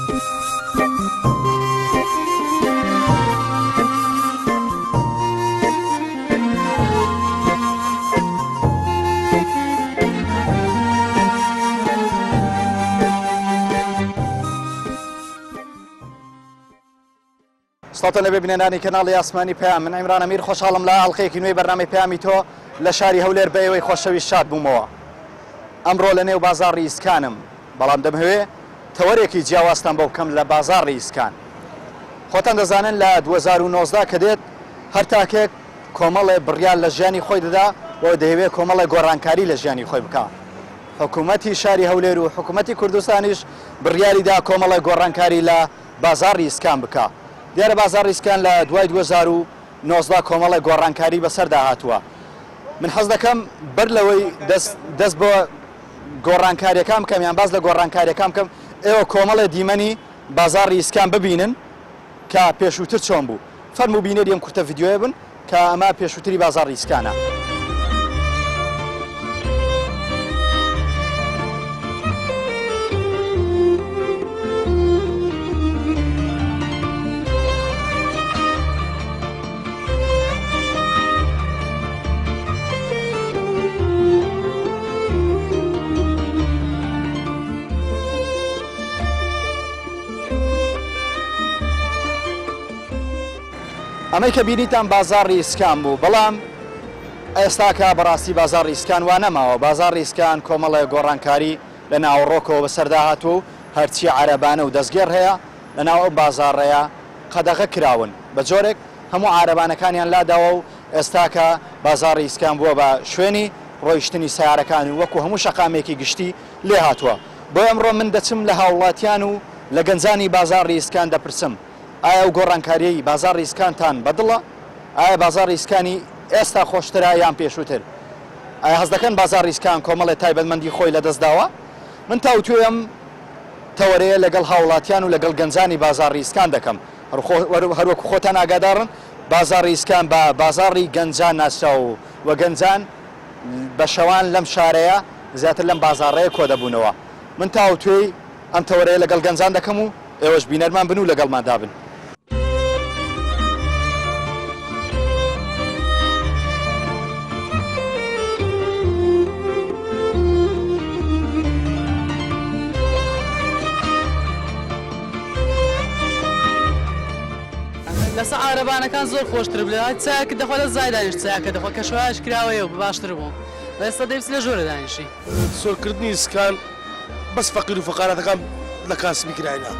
سڵاوتان لەبێ بینەرانی کەناڵی ئاسمانی پەیام من عیمران ئەمیر خۆشحاڵم لە ئەڵقەیەکی نوێی بەرنامەی پەیامی تۆ لە شاری هەولێر بە ئێوەی خۆشەویست شاد بوومەوە ئەمڕۆ لە نێو بازاڕی ئیسکانم بەڵام دەمهەوێ تەوەرێکی جیاوازتان بۆ بکەم لە بازاڕی ئیسکان خۆتان دەزانن لە 2019 کە دێت هەر تاکێک کۆمەڵێ بڕیار لە ژیانی خۆی دەدا و دەیەوێ کۆمەڵێ گۆڕانکاری لە ژیانی خۆی بکا. حکوومەتی شاری هەولێر و حکوومەتی کوردستانیش بڕیاری دا کۆمەڵێ گۆڕانکاری لە بازاڕی ئیسکان بکا. دیارە بازاڕی ئیسکان لە دوای 2019 کۆمەڵێ گۆڕانکاری بەسەردا هاتووە. من حەز دەکەم بەر لەوەی دەست دەست بۆ گۆڕانکاریەکان بکەم یان باس لە گۆڕانکاریەکان بکەم ئێوە کۆمەڵێ دیمەنی بازاڕی ئیسکان ببینن کە پێشووتر چۆن بوو. فەرموو بینەری ئەم کورتە ڤیدیۆیە بن کە ئەمە پێشووتری بازاڕی ئیسکانە. ئەمەی کە بینیتان بازاڕی ئیسکان بوو، بەڵام ئێستاکە بەڕاستی بازاڕی ئیسکان وا نەماوە، بازاڕی ئیسکان کۆمەڵێ گۆڕانکاری لە ناوەڕۆکەوە بەسەردا هاتووە و هەرچی عەرەبانە و دەستگێڕ هەیە لەناو ئەو بازاڕەیا قەدەغە کراون، بە جۆرێک هەموو عارەبانەکانیان لاداوە و ئێستاکە بازاڕی ئیسکان بووە بە شوێنی ڕۆیشتنی سەیارەکان و وەکو هەموو شەقامێکی گشتی لێهاتووە. بۆیە ئەمڕۆ من دەچم لە هاوڵاتیان و لە گەنجانی بازاڕی ئیسکان دەپرسم، ئایا ئەو گۆڕانکارییەی بازاڕی ئیسکانتان بە دڵە؟ ئایا بازاڕی ئیسکانی ئێستا خۆشترە یان پێشووتر؟ ئایا هەست دەکەن بازاڕی ئیسکان کۆمەڵێ تایبەتمەندی خۆی لەدەست داوە؟ من تاوتوێی ئەم تەوەرەیە لەگەڵ هاوڵاتیان و لەگەڵ گەنجانی بازاڕی ئیسکان دەکەم. هەروەکو خۆتان ئاگادارن بازاڕی ئیسکان بە بازاڕی گەنجان ناسراوە و گەنجان بە شەوان لەم شارەیە زیاتر لەم بازاڕەیە کۆدەبوونەوە. من تاوتوێی ئەم تەوەرەیە لەگەڵ گەنجان دەکەم و ئێوەش بینەرمان بن و لەگەڵماندا بن. لەسە عارەبانەکان زۆر خۆشتر بوو لە چایەکە دەخوا لە زای دانیشت چایەکە دەخوا کەشوهەواش کراوەیە و باشتر بوو ئێستا دەیبس لە ژۆرە دانیشی. سۆرکردنی سکان بەس فەقیر و فەقاراتەکان لە کاسبی کراینە.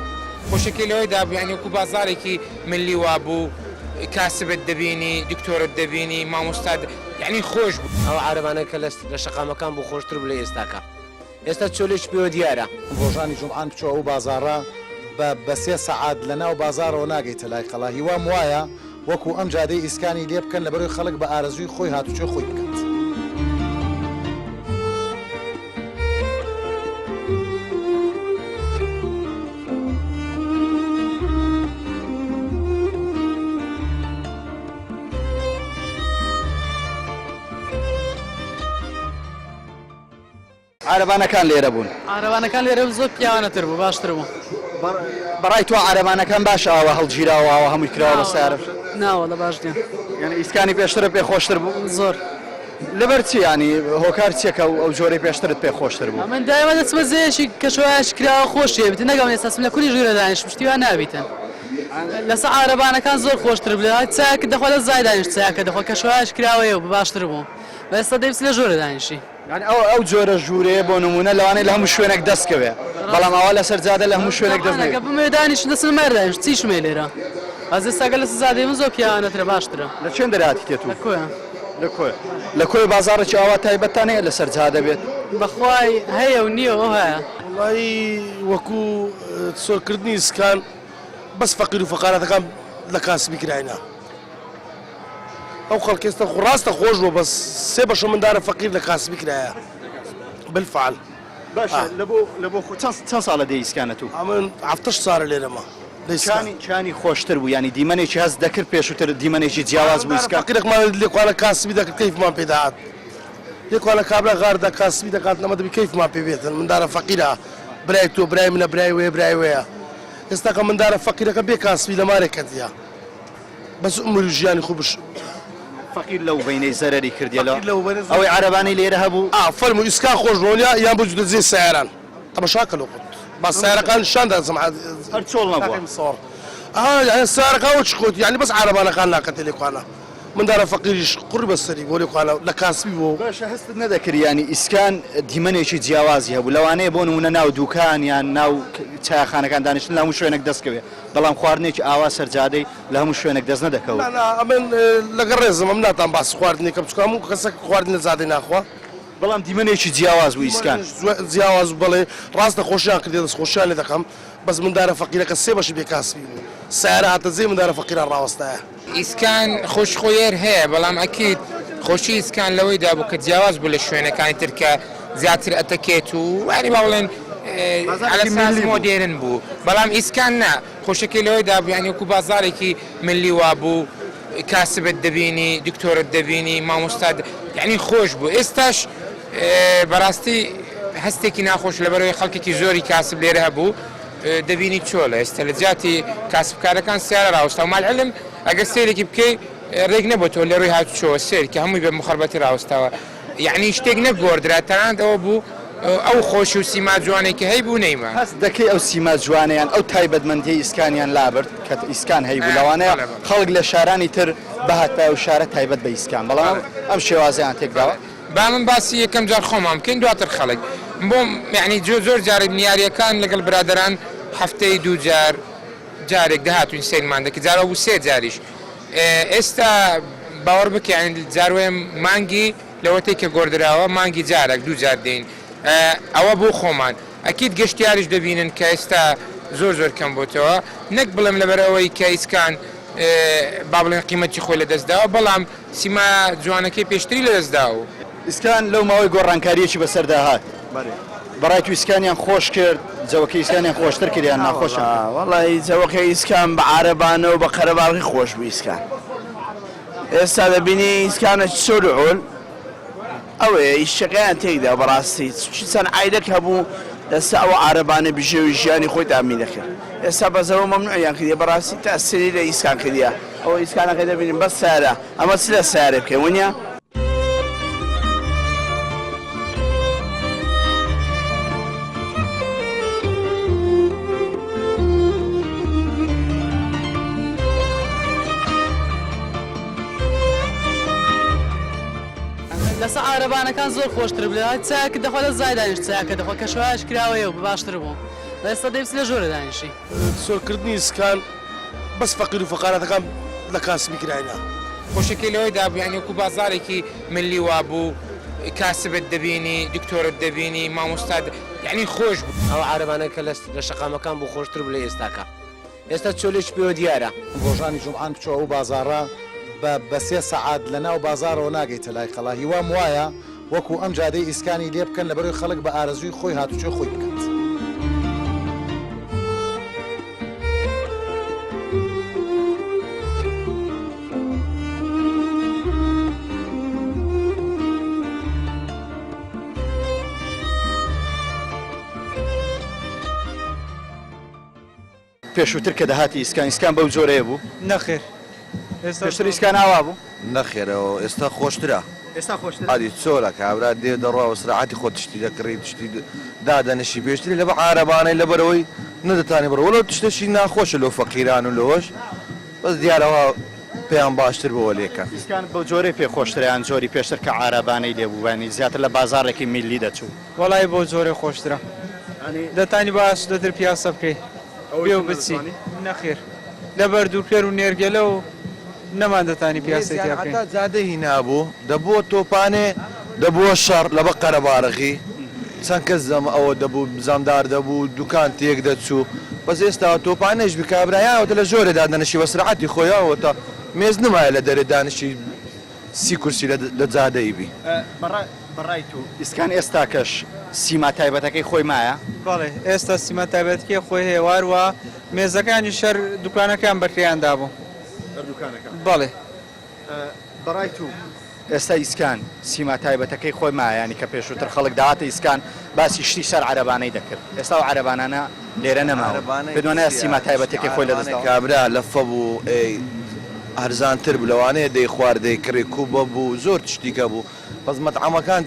خۆشەکەی لەوەی دابوو یانی وەکو بازاڕێکی ملی وابوو کاسبت دەبینی دکتۆرت دەبینی مامۆستات یانی خۆش بوو. ئەو عارەبانە کە لە شەقامەکان بوو خۆشتر بوو لە ئێستاکە ئێستا چۆلێکی پێوە دیارە. ڕۆژانی جومعان بچۆ ئەو بازاڕە بە بە سێ سەعات لە ناو بازاڕەوە ناگەیتە لای قەڵا هیوام وایە وەکو ئەم جادەی ئیسکانی لێ بکەن لەبەرەوەی خەڵک بە ئارەزووی خۆی هاتوچۆی خۆی بکات. عارەبانەکان لێرە بوون. عارەبانەکان لێرە بوون زۆر پیاوانەتر بوو باشتر بوو. بەڕای تۆ عارەبانەکان باشە ئاوا هەڵگیراوە ئاوا هەمووی کراوە بە سەیارە؟ نا وەڵا باش نیە. یانی ئیسکانی پێشترت پێ خۆشتر بوو؟ زۆر. لەبەر چی یانی هۆکار چیە کە ئەو جۆرەی پێشترت پێ خۆشتر بوو؟ من دایمە دەچمە جێیەکی کەشوهەوایەکی کراوە خۆشی هەبیتن نەک ئەمن ئێستا چم لە کوری ژوورە دانیشم شتی وا نابیتن لەسە عارەبانەکان زۆر خۆشتر بوو چایەکت دەخوا لە زای دانیشت چایەکە دەخوا کەشوهەوایەکی کراوەیە و باشتر بوو ئێستا دەی بچی لە ژوورە دانیشی. یانی ئەو ئەو جۆرە ژوورەیە بۆ نموونە لەوانەیە لە هەموو شوێنێک دەست کەوێ بەڵام ئاوا لەسەر جادە لە هەموو شوێنێک دەست نەکەوێ. ئەگەر بمەوێ دانیشم دەچم مەر دانیشم چیشم هەیە لێرە بەس ئێستا گەر لەسەر جادەی من زۆر پیاوانەترە باشترە. لە چێن دەرهاتیتە تو؟ لە کۆیە. لە کۆیە. لە کۆیە بازاڕێکی ئاوا تایبەتتان هەیە لەسەر جادە بێت؟ بەخوای هەیە و نییە و ئەو هەیە. وەڵایی وەکوو سۆرکردنی سکان بەس فەقیر و فەقاراتەکان لە کاسبی کراینە. ئەو خەڵکە ئێستا خۆ ڕاستە خۆش بووە بەس سێ بەشە مندارە فەقیر لە کاسبی کرایە بالفعل باشە لە بۆ لە بۆ خۆ چەند چەند ساڵە دێی ئیسکانە تو؟ ئەمن حەفتەش سالە لێرەمە لە ئیسکان. چانی چانی خۆشتر بوو یانی دیمەنێکی هەست دەکرد پێشووتر دیمەنێکی جیاواز بوو ئیسکان. فەقیرەکمان لێکوانە کاسبی دەکرد کەیفمان پێ دەهات لێکوانە کابرا غاردا کاسبی دەکات نەمە دەبی کەیفمان پێ بێتن مندارە فەقیرە برای تۆ برای منە برای وێ برای وێیە. ئێستا کە مندارە فەقیرەکە بێ کاسبی لە مارێک کەتیە بەس عومری ژیانی خۆ بش فەقیر لەو بەینەی زەرەری کردیە لە فەقیر لەو بەینە زەرەری ئەوەی عەرەبانەی لێرە هەبوو. ئا فەرموو ئیسکان خۆش بوو یا یان بجوتە جێ سەیاران تەمەشا کە لۆ خۆت با سەیارەکان نیشان دا جەماعەت هەر چۆڵ نەبووە. کاکەی مسەوەڕ ئەها یانی سەیارەکان وەکی خۆت یانی بەس عەرەبانەکان ناکەتێ لێکوانە مندارە فەقیریش قوڕی بە سەری بۆ لێکوانە لە کاسبی بۆ. باشە هەستت نەدەکرد یانی ئیسکان دیمەنێکی جیاوازی هەبوو لەوانەیە بۆ نموونە ناو دوکان یان ناو چایەخانەکان دانیشتن لە هەموو شوێنێک دەست کەوێ بەڵام خواردنێکی ئاوا سەر جادەی لە هەموو شوێنێک دەست نەدەکەوت. نا نا ئەمن لەگەڵ ڕێزم ئەمن ناتان باسی خواردنی کەم چونکە هەموو کەسەک خواردن لە جادەی ناخوا. بەڵام دیمەنێکی جیاواز بوو ئیسکان. دیمەنێکی جیاواز بوو بەڵێ ڕاستە خۆشیان کردیە دەست خۆشیان لێ دەکەم بەس مندارە فەقیرەکە سێ بەشی بێ کاسبی بوو سەیارە هاتە جێی مندارە فەقیران ڕاوەستایە. ئیسکان خۆشی خۆی هەر هەیە بەڵام ئەکید خۆشی ئیسکان لەوەیدا بوو کە جیاواز بوو لە شوێنەکانی تر کە زیاتر ئەتەکێت و یانی با بڵێن على اساس مۆدێرن بوو بەڵام ئیسکان نا خۆشەکەی لەوەیدا بوو یانی وەکو بازاڕێکی ملی وابوو کاسبت دەبینی دکتۆرت دەبینی مامۆستا یعنی خۆش بوو ئێستاش بەڕاستی هەستێکی ناخۆش لەبەرەوەی خەڵکێکی زۆری کاسب لێرە هەبوو دەبینی چۆلە ئێستا لە جیاتی کاسبکارەکان سیارە ڕاوەستا و مالعلم ئەگەر سەیرێکی بکەی ڕێک نەبۆتەوە لە ڕووی هاتوچۆوە سەیر کە هەمووی بە مخەربەتی ڕاوەستاوە یەعنی شتێک نەگۆڕدرا تەنانەت ئەوە بوو ئەو خۆشی و سیما جوانەی کە هەیبوو نەیما. هەست دەکەی ئەو سیما جوانەیان ئەو تایبەتمەندیەی ئیسکانیان لابرد کە ئیسکان هەیبوو لەوانەیە خەڵک لە شارانی تر بهاتبایە و شارە تایبەت بە ئیسکان بەڵام ئەم شێوازەیان تێکداوە. با من باسی یەکەم جار خۆمان بکەین دواتر خەڵک بۆم یەعنی زۆر جار یاریەکان لەگەڵ برادەران هەفتەی دوو جار جارێک دەهاتوین سەیرمان دەکرد جار وابوو سێ جاریش ئێستا باوەڕ بکە یانی جار وایە مانگی لەوەتەی کە گۆڕدراوە مانگی جارێک دوو جار دێین ئەوە بۆ خۆمان ئەکید گەشتیاریش دەبینن کە ئێستا زۆر زۆر کەم بۆتەوە نەک بڵێم لەبەر ئەوەی کە ئیسکان با بڵێن قیمەتی خۆی لەدەست داوە بەڵام سیما جوانەکەی پێشتری لەدەست داوە. ئیسکان لەو ماوەی گۆڕانکارییەکی بەسەردا هات. بەڕای تو ئیسکانیان خۆش کرد، جەوەکەی ئیسکانیان خۆشتر کرد یان ناخۆشیان کرد؟ وەڵایی جەوەکەی ئیسکان بە عارەبانە و بە قەرەباڵغی خۆش بوو ئیسکان. ئێستا دەبینی ئیسکانە چۆل و عۆل ئەوەیە ئیشەکەیان تێکدا بەڕاستی چ چەند عایلەک هەبوو دەستا ئەوە عارەبانە بژێوی ژیانی خۆی تامین دەکرد ئێستا بەزەوە مەمنوعیان کردیە بەڕاستی تاسیری لە ئیسکان کردیە. ئەوە ئیسکانەکەی دەبینین بەس سەیارە ئەمە چ لە سەیارە بکەین وەنیە؟ لەسە عارەبانەکان زۆر خۆشتر بوو چایەکت دەخوا لە زای دانیشت چایەکە دەخوا کەشوهەوایش کراوەیە و باشتر بوو ئێستا دەی بچی لە ژۆرێ دانیشی. سۆرکردنی ئیسکان بەس فەقیر و فەقارەتەکان لە کاسبی کراینە. خۆشەکەی لەوەیدا بوو یانی وەکو بازاڕێکی ملی وابوو کاسبت دەبینی دکتۆرت دەبینی مامۆستات یانی خۆش بوو. ئەو عارەبانە کە لە شەقامەکان بوو خۆشتر بوو لە ئێستاکە ئێستا چۆلێکی پێوە دیارە. ڕۆژانی جومعان بچۆ ئەو بازاڕە بە بە سێ سەعات لە ناو بازاڕەوە ناگەیتە لای قەڵا هیوام وایە وەکو ئەم جادەی ئیسکانی لێ بکەن لەبەرئەوەی خەڵک بە ئارەزووی خۆی هاتوچۆی خۆی بکات. پێشووتر کە دەهاتی ئیسکان، ئیسکان بەو جۆرەیە بوو؟ نەخێر. ئێستا پێشتر ئیسکان ئاوا بوو؟ نەخێر ئەوە ئێستا خۆشترە. ئێستا خۆشترە؟ ئەری چۆرە کابرا دێ دەڕوا بە سراعەتی خۆت تشتی دەکڕی تشتی دادەنشی پێشتری لەبە عارەبانەی لەبەرئەوەی نەدەتانی بڕۆ وەلەو تشتەشی ناخۆشە لۆ فەقیران و لۆش بەس دیارە وا پێیان باشتر بۆوە لێکەن. ئیسکان بەو جۆرەی پێ خۆشترە یان جۆری پێشتر کە عارەبانەی لێ بوو یانی زیاتر لە بازاڕێکی میللی دەچوو؟ وەڵایی بەو جۆرەی خۆشترە دەتانی بە ئاسوودەتر پیاسە بکەی بێ و بچی نەخێر لەبەر دووپێر و نێرگەلە و نەمان دەتانی پیاسەی تیا بکەین. هەتا جادە هینابوو دەبووە تۆپانێ دەبووە شەڕ لەبە قەرەبارغی چەند کەس زەم ئەوە دەبوو زامدار دەبوو دوکان تێک دەچوو بەس ئێستا تۆپانێش بی کابرا یا ئەوەتە لە ژۆرێ دادەنشی بە سرعەتی خۆی ئەوەتە مێز نمایە لە دەرێ دانشی سی کورسی لە جادەی بی. بەڕای تو ئیسکان ئێستاکەش سیما تایبەتەکەی خۆی مایە؟ بەڵێ ئێستا سیما تایبەتەکەی خۆی هەیە واروا مێزەکانیش هەر دوکانەکەیان بەکرێیان دابوو. هەر دوکانەکان؟ بەڵێ. بەڕای تو. ئێستا ئیسکان سیما تایبەتەکەی خۆی مایە یانی کە پێشووتر خەڵک دەهاتە ئیسکان باسی شتی سەر عەرەبانەی دەکرد ئێستا ئەو عەرەبانانە لێرە نەماون پێت وانایە سیما تایبەتەکەی خۆی لەدەست داوە؟ کابرا لەفە بوو ئەی هەرزانتر بوو لەوانەیە دەیخوارد دەیکڕی کوبە بوو زۆر تشتی کە بوو بەس مەتعەمەکان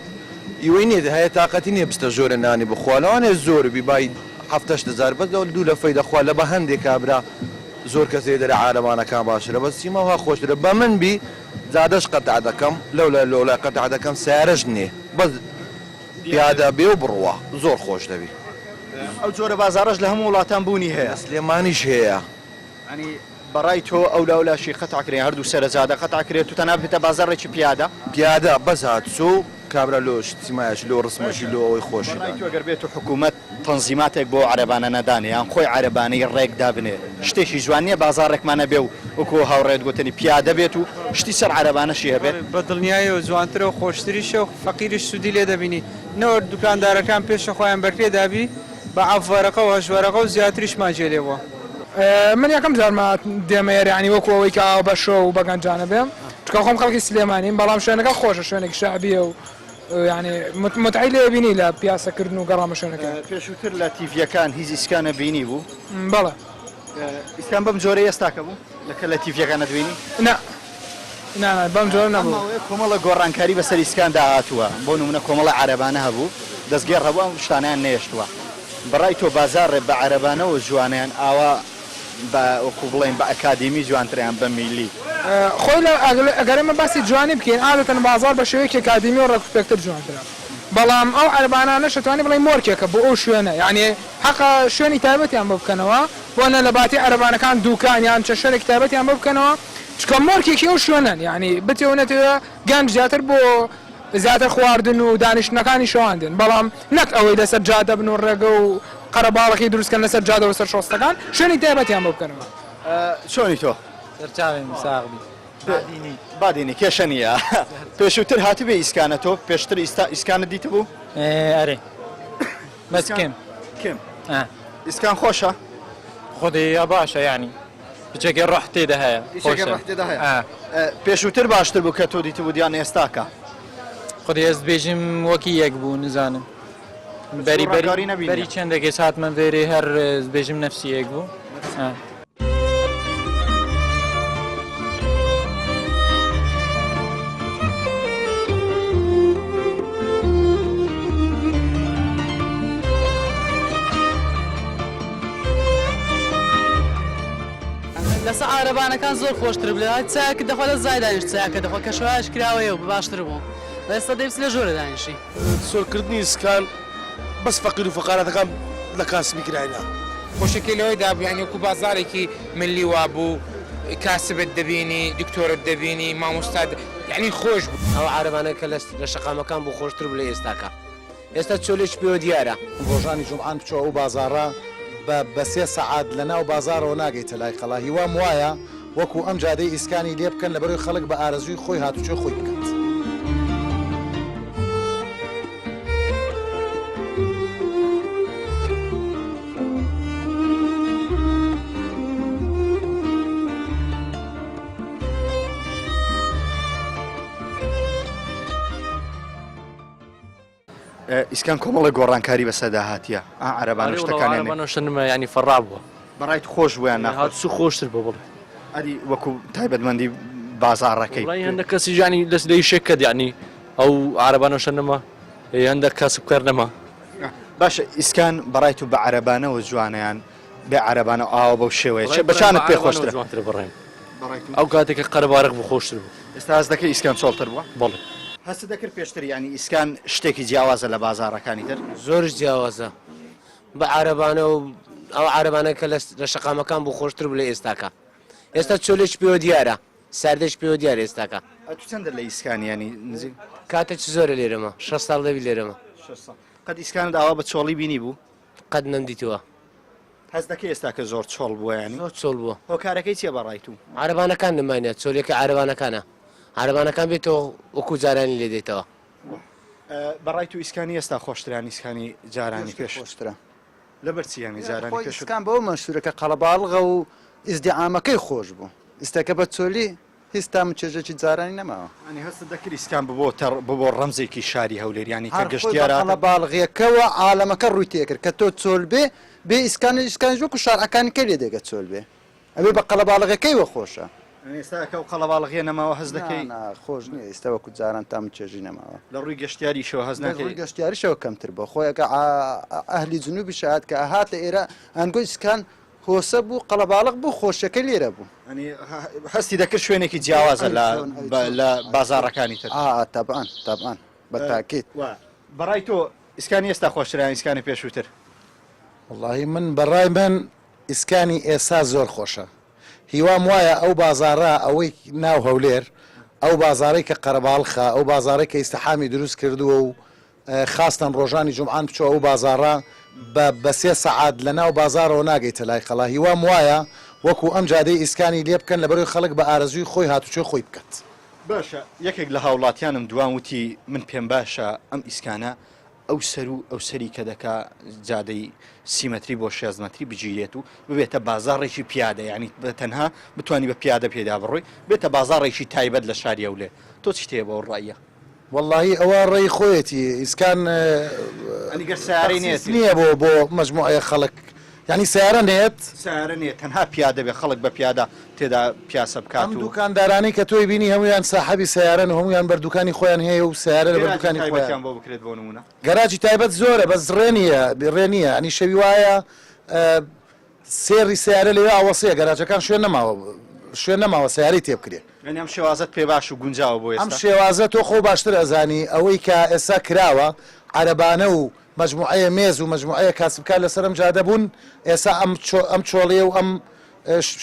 ئیوەی نیە هەیە تاقەتی نیە بچتە ژۆرێ نانی بخوا لەوانەیە زۆر بی بای حەفتەش هەزار بەس لەوە دوو لەفەی دەخوا لە بە هەندێ کابرا زۆر کەس لێ دەرێ عارەبانەکان باشترە بەس سیما ها خۆشترە بەمن بی جادەش قەتع دەکەم لەولای لۆلای قەتع دەکەم سەیارەش نێ بەس پیادە بێ و بڕوا زۆر خۆش دەبی. ئەو جۆرە بازاڕەش لە هەموو وڵاتان بوونی هەیە. لە سلێمانیش هەیە. یانی بەڕای تۆ ئەولا ئەولاشی قەتع کرێ هەردوو سەرە جادە قەتع کرێت و تەنها ببێتە بازاڕێکی پیادە؟ پیادە بەس هاتوچۆ و کابرا لۆ سیمایەکی لۆ ڕسمەکی لۆ ئەوەی خۆشی بەڕای تۆ گەر بێت و حکوومەت تەنزیماتێک بۆ عەرەبانە نەدانێ یان خۆی عەرەبانەی ڕێک دابنێ شتێکی جوان نیە بازاڕێکمان هەبێ و وەکو هاوڕێت گوتنی پیادە بێت و شتی سەر عەرەبانەشی هەبێت؟ بە دڵنیایەوە جوانترە و خۆشتریشە و فەقیریش سوودی لێ دەبینی نەوەک دوکاندارەکان پێشە خۆیان بەرپێ دابی بە عەف وەرەقە و هەشت وەرەقە و زیاتریشمان جێ لێ بووە. من یەکەم جارمە دێمە ئێرە یانی وەکو ئەوەی کە ئاوا بە شۆ و بە گەنجانە بێم چونکە خۆم خەڵکی سلێمانیم بەڵام شوێنەکە خۆشە شوێنێکی شەعبیە و یانی متعەی لێ بینی لە پیاسە کردن و گەڕان بە شوێنەکە. پێشووتر لە تیڤیەکان هیچ ئیسکانە بینی بوو؟ بەڵێ. ئیسکان بەم جۆرەی ئێستاکە بوو لە کە لە تیڤیەکان ئەتبینی؟ نا نا نا بەم جۆرە نەبوو. ئەم ماوەیە کۆمەڵە گۆڕانکاری بەسەر ئیسکاندا هاتووە بۆ نموونە کۆمەڵە عەرەبانە هەبوو دەستگێڕ هەبوو ئەم شتانەیان نەهێشتووە بەڕای تۆ بازاڕێ بە عەرەبانەوە جوانە یان ئاوا بە وەکو بڵێین بە ئەکادیمی جوانترە یان بە میللی؟ خۆی لە ئەگەر ئێمە باسی جوانی بکەین عادەتەن بازاڕ بە شێوەیەکی ئەکادیمی و ڕێکوپێکتر جوانترە بەڵام ئەو عەرەبانانەش ئەتوانی بڵێی مۆرکێکە بۆ ئەو شوێنە یانی حەقە شوێنی تایبەتیان بۆ بکەنەوە بۆ نە لە باتی عەرەبانەکان دوکان یان چەند شوێنێکی تایبەتیان بۆ بکەنەوە چونکە مۆرکێکی ئەو شوێنەن یانی بتەوێ نەتەوێ گەنج زیاتر بۆ زیاتر خواردن و دانیشتنەکانی شەوان دێن بەڵام نەک ئەوەی لەسەر جادە بن و ڕێگە و قەرەباڵغی دروست کەن لەسەر جادە و سەر شۆستەکان شوێنی تایبەتیان بۆ بکەنەوە. چۆنی تۆ؟ سەرچاویم ساغ بی. بادینی. بادینی کێشە نییە. پێشووتر هاتبێ ئیسکانە تۆ پێشتر ئیستا ئیسکانت دیتبوو؟ ئەرێ بەس کێم. کێم. ئیسکان خۆشە؟ خودی یا باشە یانی. پچێکی ڕۆح تێدا هەیە. پچێکی ڕۆح تێدا هەیە. پێشووتر باشتر بوو کە تۆ دیتبوو یان ئێستاکە؟ خودی ئێست بێژم وەکی یەک بوو نزانم. بەری بەری بەری چەندێک هاتمە ڤێرێ هەر بێژم نەفسی یەک بوو. لەسە عارەبانەکان زۆر خۆشتر بوو لە چایەکت دەخوا لە زای دانیشت چایەکە دەخوا کەشوهەواش کراوەیە و باشتر بوو ئێستا دەی بچی لە ژۆرە دانیشی. سۆرکردنی سکان بەس فەقیر و فەقارەتەکان لە کاسبی کراینە. خۆشیەکەی لەوەیدا بوو یانی وەکو بازاڕێکی ملی وابوو کاسبت دەبینی دکتۆرت دەبینی مامۆستات یانی خۆش بوو. ئەو عارەبانە کە لە شەقامەکان بوو خۆشتر بوو لە ئێستاکە. ئێستا چۆلێکی پێوە دیارە. ڕۆژانی جومعان بچۆ ئەو بازاڕە بە بە سێ سەعات لە ناو بازاڕەوە ناگەیتە لای قەڵا هیوام وایە وەکو ئەم جادەی ئیسکانی لێ بکەن لەبەرەوەی خەڵک بە ئارەزووی خۆی هاتوچۆی خۆی بکات. ئیسکان کۆمەڵێک گۆڕانکاری بەسەردا هاتیە ئا عەرەبانە شتەکانیان عەرەبانە شتە نمە ینی فەڕا بووە بەڕای تو خۆش بوو یان ناخۆش هات سو خۆشتر بۆ بڵێ ئەری وەکو تایبەتمەندی بازاڕەکەی وڵی هەندە کەسی ژانی دەست لێی شێک کرد یعنی ئەو عەرەبانە شتە نەما هەندە کاسبکار نەما باشە ئیسکان بەڕای تو بە عەرەبانەوە جوانە یان بێ عەرەبانە و ئاوا بەو شێوەیە چ بە چانت پێ خۆشترە جوانترە بەڕێم ئەو کاتێک کە قەرەبارغ بوو خۆشتر بوو ئێستا هەست دەکەی ئیسکان چۆڵتر بووە؟ بەڵێ. هەستت دەکرد پێشتر یانی ئیسکان شتێکی جیاوازە لە بازاڕەکانی تر؟ زۆریش جیاوازە بە عارەبانە و ئەو عارەبانە کە لە شەقامەکان بوو خۆشتر بوو لە ئێستاکە ئێستا چۆلێکی پێوە دیارە ساردێکی پێوە دیارە ئێستاکە. ئەتوو چەندە لە ئیسکانی یانی نزیک؟ کاتێکی زۆرە لێرەمە شەست ساڵ دەبی لێرەمە. شەست ساڵ. قەت ئیسکانت ئاوا بە چۆڵی بینی بوو؟ قەت نەمدیتووە. هەست دەکەی ئێستا کە زۆر چۆڵ بووە یانی؟ زۆر چۆڵ بووە. هۆکارەکەی چیە بە ڕای تو؟ عارەبانەکان نەمانە چۆلیەکە عارەبانەکانە عارەبانەکان بێتەوە وەکو جارانی لێ دێتەوە. بە ڕای تو ئیسکانی ئێستا خۆشترە یان ئیسکانی جارانی پێش؟ خۆشترە. لەبەر چی یانی جارانی پێش؟ ئیسکان بەوە مەشهورە کە قەڵەباڵغە و ئیزدیعامەکەی خۆش بوو ئیستاکە بە چۆلی. هیچ تام و چێژێکی جارانی نەماوە. یانی هەستت دەکرد ئیسکان ببۆ تە ببۆ ڕەمزێکی شاری هەولێر یانی کە هەر خۆی بە گەشتیار هاتە. قەڵەباڵغیەکەوە عالەمەکە ڕووی تێکرد کە تۆ چۆل بێ بێ ئیسکان ئیسکانیش وەکو شارعەکانی کەی لێ دێگە چۆل بێ ئەبێ بە قەڵەباڵغەکەیوە خۆشە. یانی ئێستا کە ئەو قەڵەباڵغیە نەماوە هەست نا دەکەی؟ نا خۆش نیە ئیستا وەکو جاران تام و چێژی نەماوە. لە ڕووی گەشتیاریشەوە هەست لە ناکەی؟ ڕووی گەشتیاریشەوە کەمتر بووە خۆی ئەگە عا ئەهلی جنوبیش هات کە ئەهاتە ئێرە ئەنگۆ ئیسکان هۆسە بوو قەڵەباڵغ بوو خۆشیەکەی لێرە بوو. یانی هەستی دەکرد شوێنێکی جیاوازە لە لە بازاڕەکانی تر. ئا تەبعەن تەبعەن بە تاکید. وا بەڕای تۆ ئیسکانی ئێستا خۆشترە یان ئیسکانی پێشووتر؟ وەڵاهی من بەڕای من ئیسکانی ئێستا زۆر خۆشە هیوام وایە ئەو بازاڕە ئەوەی ناو هەولێر ئەو بازاڕەی کە قەرەباڵخە ئەو بازاڕەی کە ئیستحامی دروست کردووە و خاستەن ڕۆژانی جومعان بچۆ ئەو بازاڕە بە بە سێ سەعات لە ناو بازاڕەوە ناگەیتە لای قەڵا هیوام وایە وەکو ئەم جادەی ئیسکانی لێ بکەن لەبەرئەوەی خەڵک بە ئارەزووی خۆی هاتوچۆی خۆی بکات. باشە یەکێک لە هاوڵاتیانم دوان وتی من پێم باشە ئەم ئیسکانە ئەو سەر و ئەو سەری کە دەکا جادەی سی مەتری بۆ شێست مەتری بگیرێت و ببێتە بازاڕێکی پیادە یانی بە تەنها بتوانی بە پیادە پێدا بڕۆی بێتە بازاڕێکی تایبەت لە شاری هەولێر تۆ چیت هەیە بەو ڕەئیە؟ وەڵاهی ئەوە ڕێی خۆیەتی ئیسکان ئەنی گەر سەیارەی تەخسیس نیە بۆ بۆ مەجموعەیە خەڵک یانی سەیارە نێت؟ سەیارە نێت تەنها پیادە بێ خەڵک بە پیادە تێدا پیاسە بکات ئەم و. دوکاندارانەی کە تۆی بینی هەموویان ساحەبی سەیارەن و هەموویان بەردوکانی خۆیان هەیە و سەیارە لە گەراجی بەردوکانی خۆیان. تایبەتیان بۆ بکرێت بۆ نموونە. گەراجی تایبەت زۆرە بەس ڕێ نیە ڕێ نیە یانی شەوی وایە سێڕی سەیارە لەوێ ئاوەسەیە گەراجەکان شوێن نەماوە شوێن نەماوە سەیارەی تێ بکرێ. یانی ئەم شێوازەت پێ باش و گونجاوە بۆ ئەم ئێستا؟ شێوازە تۆ خۆو باشتر ئەزانی ئەوەی کە ئێستا کراوە عەرەبانە و مەجموعەیە مێز و مەجموعەیە کاسبکار لەسەر ئەم جادە بوون ئێستا ئەم ئەم چۆڵیە و ئەم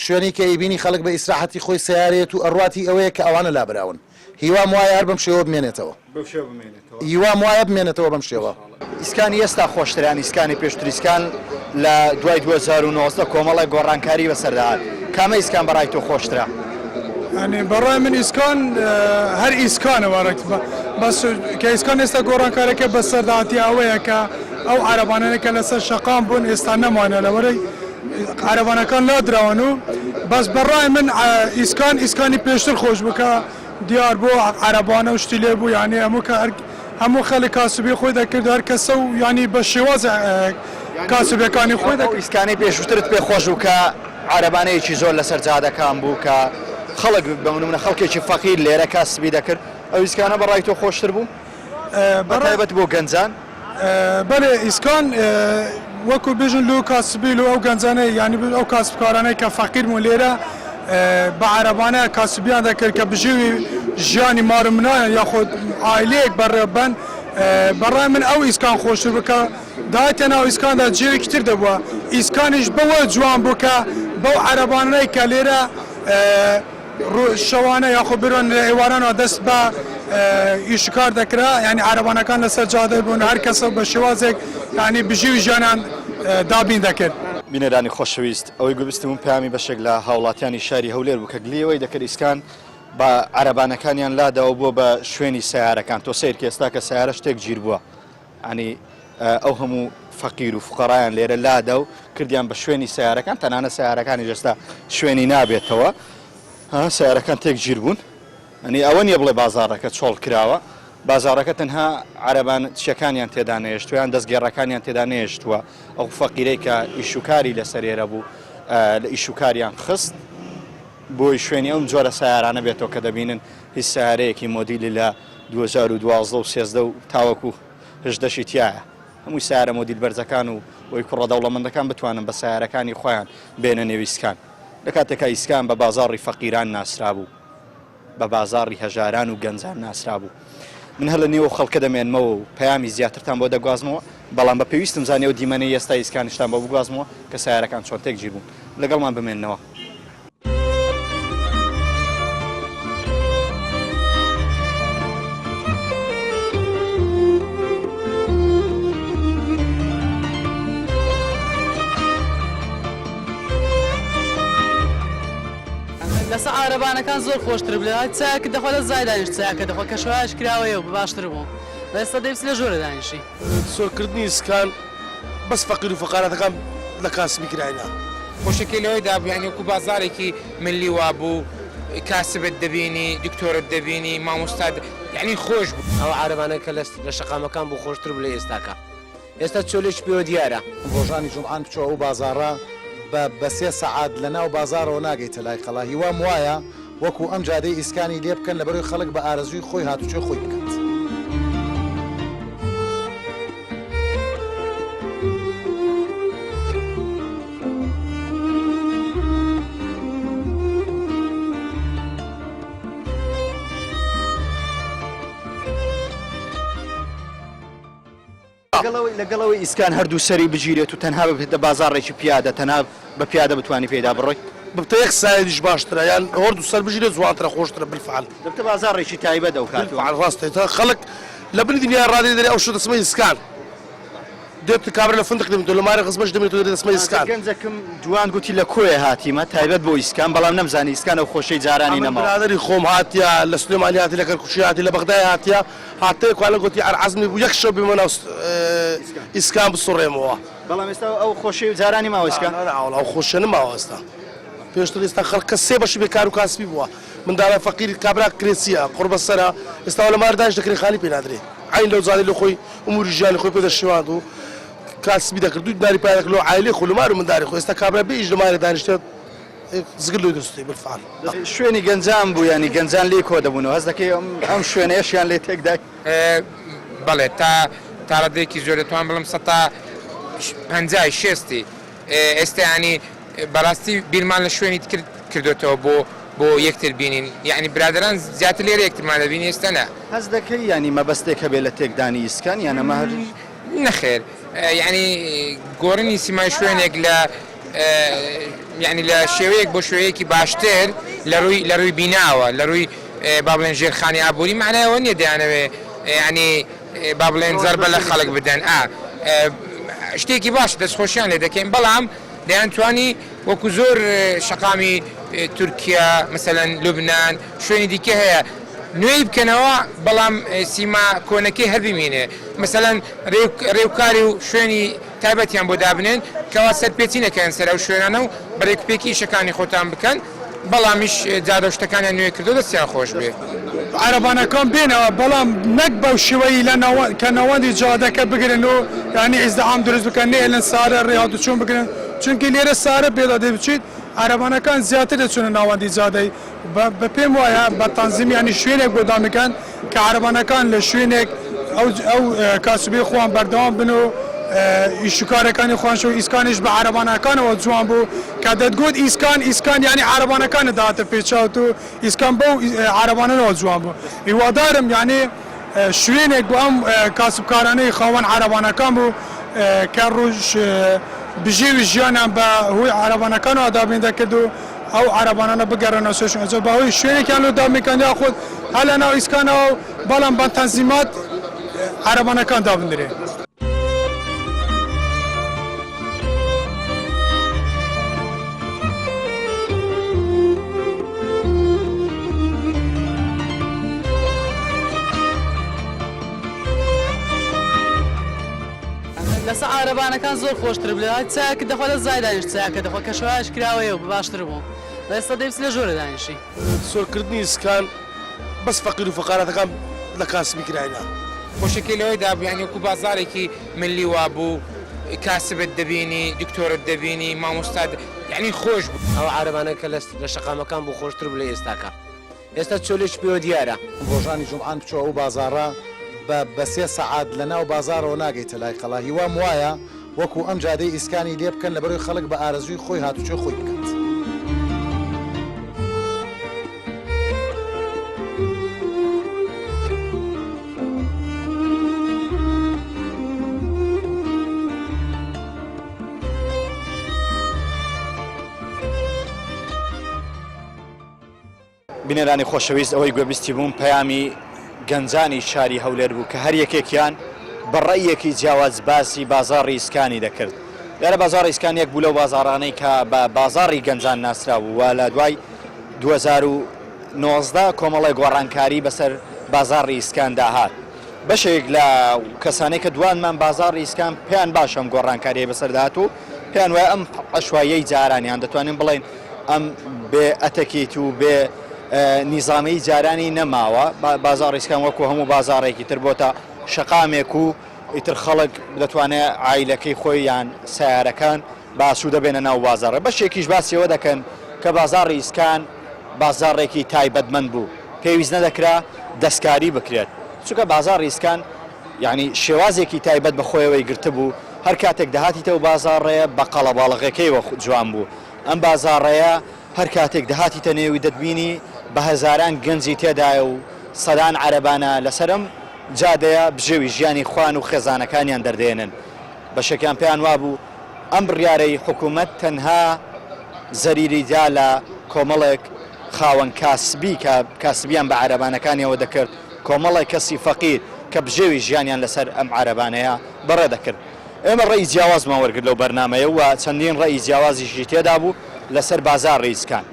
شوێنەی کە ئەیبینی خەڵک بە ئیسراحەتی خۆی سەیارەیەت و ئەڕوات هی ئەوەیە کە ئەوانە لابراون هیوام وایە هەر بەم شێوە بمێنێتەوە. بەو شێوە بمێنێتەوە. هیوام وایە بمێنێتەوە بەم شێوە. ئیسکانی ئێستا خۆشترە یان ئیسکانی پێشتر ئیسکان لە دوای 2019 کۆمەڵێک گۆڕانکاری بەسەردا هات کامە ئیسکان بەڕای تۆ خۆشترە؟ یانی بەڕای من ئیسکان هەر ئیسکانە وەڕێک بەس کە ئیسکان ئێستا گۆڕانکارەکە بەسەردا هاتیە ئەوەیە کە ئەو عەرەبانانە کە لەسەر شەقام بوون ئێستا نەمانە لەوەرەی عەرەبانەکان لادراون و بەس بەڕای من ئیسکان ئیسکانی پێشتر خۆش بوو کە دیار بوو عەرەبانە و شتی لێ بوو یانی هەموو کە هەموو خەڵک کاسبی خۆی دەکرد هەر کەسە و یانی بە شێواز کاسبەکانی خۆی دەکرد. ئەو ئیسکانەی پێشووترت پێ خۆش بوو کە عەرەبانەیەکی زۆر لەسەر جادەکان بوو کە خەڵک بە نمونە خەڵکێکی فەقیر لێرە کاسبی دەکرد ئەو ئیسکانە بە ڕای تۆ خۆشتر بوو؟ بە تایبەت بۆ گەنجان؟ بەلێ ئیسکان وەکو بێژن لۆ کاسبیل و ئەو گەنجانەی یانی ئەو کاسبکارانەی کە فەقیر بوون لێرە بە عەرەبانە کاسبیان دەکرد کە بژێوی ژیانی مار و منایان یاخود عایلەیەک بەڕێوە بەن بەڕای من ئەو ئیسکان خۆشتر بوو کە دایتە ناو ئیسکاندا جێوێکی تر دەبووە ئیسکانیش بەوە جوان بوو کە بەو عەرەبانەی کە لێرە شەوانە یاخۆ برۆن لە ئێوارانەوە دەست بە ئیش و کار دەکرا یانی عەرەبانەکان لەسەر جادە بوون هەر کەسە بە شێوازێک یانی بژیوی ژیانیان دابین دەکرد. بینەرانی خۆشەویست ئەوەی گوێبیستم پەیامی بەشێک لە هاوڵاتیانی شاری هەولێر بوو کە گلەیی ئەوەی دەکرد ئیسکان بە عەرەبانەکانیان لاداوە بووە بە شوێنی سەیارەکان تۆ سەیرکە ئێستا کە سەیارە شتێک گیر بووە ینی ئەو هەموو فەقیر و فقەرایان لێرە لادا و کردیان بە شوێنی سیارەکان تەنانە سیارەکانی ئێستا شوێنی نابێتەوە سیارەکان تێک گیر بوون ئەنی ئەوە نییە بڵێ بازارەکە چۆڵ کراوە بازارەکە تەنها عربان چیەکانیان تێدا نێشتویان دەستگێڕەکانیان تێدا نێشتووە ئەو فەقیرەی کە ئیشوکاری لەسەر ئێرە بوو لە ئیشوکاریان خست بۆی شوێنی ئەم جۆرە سیارانە بێتەوە کە دەبینن هیچ سیارەیەکی مۆدیلی لە 2012 و 13 و تاوەکو هەژدەشی تیایە هەمووی سەیارە مۆدیل بەرزەکان و بۆی کوڕە دەوڵەمەندەکان بتوانن بە سەیارەکانی خۆیان بێنە نێو ئیسکان لە کاتێکا ئیسکان بە بازاڕی فەقیران ناسرابوو بە بازاڕی هەژاران و گەنجان ناسرابوو من هەر لە نێو خەڵکە دەمێنمەوە و پەیامی زیاترتان بۆ دەگوازمەوە بەڵام بە پێویستم زانی ئەو دیمەنەی ئێستا ئیسکانیشتان بۆ بگوازمەوە کە سەیارەکان چۆن تێک گیر بوون لەگەڵمان بمێننەوە. لەسە عارەبانەکان زۆر خۆشتر بوو لە چایەکت دەخوا لە زای دانیشت چایەکە دەخوا کەشوهەوایش کراوەیە و باشتر بوو ئێستا دەی بچی لە ژۆرە دانیشی. سۆرکردنی سکان بەس فەقیر و فەقارەتەکان لە کاسبی کراینە. خۆشیەکەی لەوەیدا بوو یانی وەکو بازاڕێکی ملی وابوو. کاسبت دەبینی دکتۆرت دەبینی مامۆستات یعنی خۆش بوو. ئەو عارەبانە کە لە شەقامەکان بوو خۆشتر بوو لە ئێستاکە ئێستا چۆلێکی پێوە دیارە. ڕۆژانی جومعان بچۆ ئەو بازاڕە بە بە سێ سەعات لە ناو بازاڕەوە ناگەیتە لای قەڵا هیوام وایە وەکو ئەم جادەی ئیسکانی لێ بکەن لەبەرئەوەی خەڵک بە ئارەزووی خۆی هاتوچۆی خۆی بکات. لەگەڵ ئەوەی ئیسکان هەردوو سەری بگیرێت و تەنها ببێتە بازاڕێکی پیادە تەنها بە پیادە بتوانی پێیدا بڕۆی. ببتە یەک سایدیش باشترە یان هەردوو سەر بگیرێت جوانترە خۆشترە بالفعل. دەبتە بازاڕێکی تایبەت ئەو کات. بالفعل ڕاستە تا خەڵک لە بنی دنیا ڕادێ دەرێ ئەو شتە دەچمە ئیسکان دێت کابرا لە فندق دەبێتەوە لە مارە غزمەش دەبێتەوە دەرێ دەچمە ئیسکان. گەنجەکم جوان گوتی لە کۆیە هاتیمە تایبەت بۆ ئیسکان بەڵام نەمزانی ئیسکان ئەو خۆشەی جارانی ئەمن نەماوە. برادەری خۆم هاتیە لە سلێمانی هاتی لە کەرکوکی هاتی لە بەغدای هاتیە هاتەیە کوانە گوتی ئەر عەزمی بوو یەک شەو بێمە ناو ئیسکان بسوڕێمەوە. بەڵام ئێستا ئەو خۆشەی جارانی ماوە ئیسکان؟ نا نا وەڵا ئەو خۆشیە نەماوە ئێستا پێشتر ئێستا خەڵک کەس سێ بەشی بێ کار و کاسبی بووە منداڵە فەقیر کابرا کرێچیە قوڕبەسەرە ئێستا لە مار دایش دەکرێ خانی پێ نادرێ عەین لەو جادەی لۆ خۆی ئوموری ژیانی خۆی پێ دەشێواند و کاسبی دەکرد دوو دیناری پارە دەکرد لۆ عایلەی خۆی لۆ مار و منداری خۆی ئێستا کابرا بێ ئیش لە مارێ دانیشتە زگر لۆی دروست بالفعل. شوێنی گەنجان بوو یانی گەنجان لێی کۆ دەبوونەوە هەست دەکەی ئەم شوێنەیەشیان لێ تێکدای؟ بەڵێ تا تاڕادەیەکی زۆر دەتوانم بڵێم سەتا پەنجای شێستی ئێستا یانی بەڕاستی بیرمان لە شوێنی تر کردۆتەوە بۆ بۆ یەکتر بینین یانی برادەران زیاتر لێرە یەکترمان دەبینی ئێستا نا. هەست دەکەی یانی مەبەستێک هەبێ لە تێکدانی ئیسکان یان ئەمە هەر. نەخێر یانی گۆڕینی سیمای شوێنێک لە یانی لە شێوەیەک بۆ شێوەیەکی باشتر لە ڕووی لە ڕووی بیناوە لە ڕووی با بڵێن ژێرخانی ئابووری معنای ئەوە نییە دەیانەوێ یانی با بڵێن زەربە لە خەڵک بدەن ئا شتێکی باش دەستخۆشیان لێ دەکەین بەڵام دەیانتوانی وەکو زۆر شەقامی تورکیا مەسەلەن لوبناان شوێنی دیکە هەیە نوێی بکەنەوە بەڵام سیما کۆنەکەی هەر بمینێ مەسەلەن ڕێوکاری و شوێنی تایبەتیان بۆ دابنێن کەوا سەرپێچی نەکەن سەر ئەو شوێنانە و بە رێکوپێکی ئیشەکانی خۆتان بکەن بەڵامیش جادەو شتەکانیان نوێ کردەوە دەستیان خۆش بێ. عەرەبانەکان بێنەوە بەڵام نەک بەو شێوەی لە کە ناوەندی جادەکە بگرن و یانی ئیزدحام دروست بکەن نەهێلن سارە ڕێ هاتوچۆن بگرن چونکی لێرە سارە پێدا دەبچیت عەرەبانەکان زیاتر دەچونە ناوەندی جادەی بە پێم وایە بە تەنزیم یانی شوێنێک بۆ دامکەن کە عەرەبانەکان لە شوێنێک ئەو ئەو کاسبی خۆیان بەردەوام بن و ئیش و کارەکانی خۆیان شو ئیسکانیش بە عەرەبانەکانەوە جوان بوو کە دەتگوت ئیسکان ئیسکان یانی عەرەبانەکانت دەهاتە پێچاوت و ئیسکان بەو عەرەبانەوە جوان بوو هیوادارم یانی شوێنێک بۆ ئەم کاسبکارانەی خاوەن عەرەبانەکان بوو کە ڕۆژ بژێوی ژیانیان بە هۆی عەرەبانەکانەوە دابین دەکرد و ئەو عەرەبانانە بگەڕێنەوە سەر شوێن جا بەهۆی شوێنێکیان لۆ دابین کەن یاخود هەر لەناو ئیسکانەوە و بەڵام بە تەنزیمات عەرەبانەکان دابنرێن. لەسە عارەبانەکان زۆر خۆشتر بوو لە چایەکە دەخوا لە زای دانیشت چایەکە دەخوا کەشوهەوایش کراوەیە و باشتر بوو لە ئێستا دەیبس لە ژۆرە دانیشی. سۆرکردنی ئیسکان بەس فەقیر و فەقارەتەکان لە کاسبی کراینە. خۆشەکەی لەوەی دابوو یانی وەکو بازاڕێکی ملی وابوو کاسبت دەبینی دکتۆرت دەبینی مامۆستات یانی خۆش بوو. ئەو عارەبانە کە لە شەقامەکان بوو خۆشتر بوو لە ئێستاکە. ئێستا چۆلێکی پێوە دیارە. ڕۆژانی جومعان بچۆ ئەو بازاڕە بە بە سێ سەعات لە ناو بازاڕەوە ناگەیتە لای قەڵا هیوام وایە وەکو ئەم جادەی ئیسکانی لێ بکەن لەبەرئەوەی خەڵک بە ئارەزووی خۆی هاتوچۆی خۆی بکات. بینەرانی خۆشەویست ئەوەی گوێبیستی بوون پەیامی گەنجانی شاری هەولێر بوو کە هەر یەکێکیان بە ڕەئیەکی جیاواز باسی بازاڕی ئیسکانی دەکرد. دیارە بازاڕی ئیسکان یەک بوو لەو بازاڕانەی کە بە بازاڕی گەنجان ناسرابوو و لە دوای 2019 کۆمەڵێک گۆڕانکاری بەسەر بازاڕی ئیسکاندا هات. بەشێک لە کەسانەی کە دوانمان بازاڕی ئیسکان پێیان باشە ئەم گۆڕانکاریەی بەسەردا هات و پێیان وایە ئەم عەشواییەی جاران یان دەتوانین بڵێین ئەم بێ ئەتەکیت و بێ. نیزامی جارانی نەماوە، بازاڕی ئیسکان وەکو هەموو بازاڕێکی تر بۆتە شەقامێک و ئیتر خەڵک دەتوانێت عایلەکەی خۆی یان سەیارەکان بە ئاسوودە بێنە ناو بازاڕ. بەشێکیش باسی ئەوە دەکەن کە بازاڕی ئیسکان بازاڕێکی تایبەتمەند بوو، پێویست نەدەکرا دەستکاری بکرێت، چونکە بازاڕی ئیسکان یانی شێوازێکی تایبەت بە خۆیەوەی گرتبوو، هەر کاتێک دەهاتیتە ئەو بازاڕەیە بە قەڵەباڵغەکەیەوە جوان بوو، ئەم بازاڕەیە هەر کاتێک دەهاتیتە نێوی دەتبینی بە هەزاران گەنجی تێدایە و سەدان عەرەبانە لەسەر ئەم جادەیە بژێوی ژیانی خۆیان و خێزانەکانیان دەردێنن. بەشێکیان پێیان وابوو ئەم بڕیارەی حکوومەت تەنها زەریری دا لە کۆمەڵێک خاوەن کاسبی کە کاسبیان بە عەرەبانەکانیەوە دەکرد، کۆمەڵێک کەسی فەقیر کە بژێوی ژیانیان لەسەر ئەم عەرەبانەیە بەڕێ دەکرد. ئێمە ڕەئی جیاوازمان وەرگرت لەو بەرنامەیە و چەندین ڕەئی جیاوازیشی تێدا بوو لەسەر بازاڕی ئیسکان.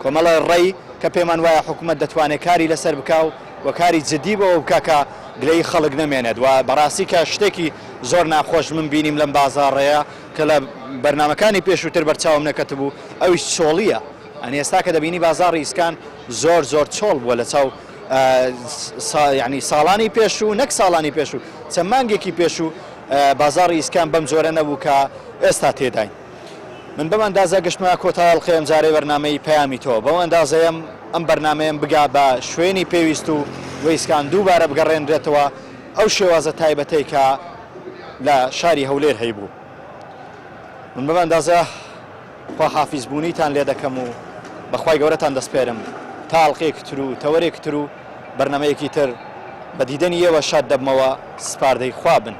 کۆمەڵێ ڕەئی کە پێمان وایە حکومەت دەتوانێت کاری لەسەر بکا و و کاری جدی بەوە بکا کە گلەیی خەڵک نەمێنێت و بەڕاستی کە شتێکی زۆر ناخۆش من بینیم لەم بازاڕەیە کە لە بەرنامەکانی پێشووتر بەرچاوم نەکەتبوو ئەویش چۆڵییە ئەنی ئێستا کە دەبینی بازاڕی ئیسکان زۆر زۆر چۆڵ بووە لە چاو یعنی ساڵانی پێشوو نەک ساڵانی پێشوو چەند مانگێکی پێشوو بازاڕی ئیسکان بەم جۆرە نەبوو کە ئێستا تێداین. من بەم ئەندازە گەشتمە کۆتا ئەڵقەی ئەمجارەی بەرنامەی پەیامی تۆ، بەو ئەندازەیەم ئەم بەرنامەیەم بگا بە شوێنی پێویست و وەیسکان دووبارە بگەڕێنرێتەوە ئەو شێوازە تایبەتەی کە لە شاری هەولێر هەیبوو. من بەم ئەندازە خواحافیز بوونیتان لێ دەکەم و بە خوای گەورەتان دەسپێرم تا ئەڵقەیەکی تر و تەوەرێکی تر و بەرنامەیەکی تر بە دیدەنی ئێوە شاد دەبمەوە سپاردەی خوا بن.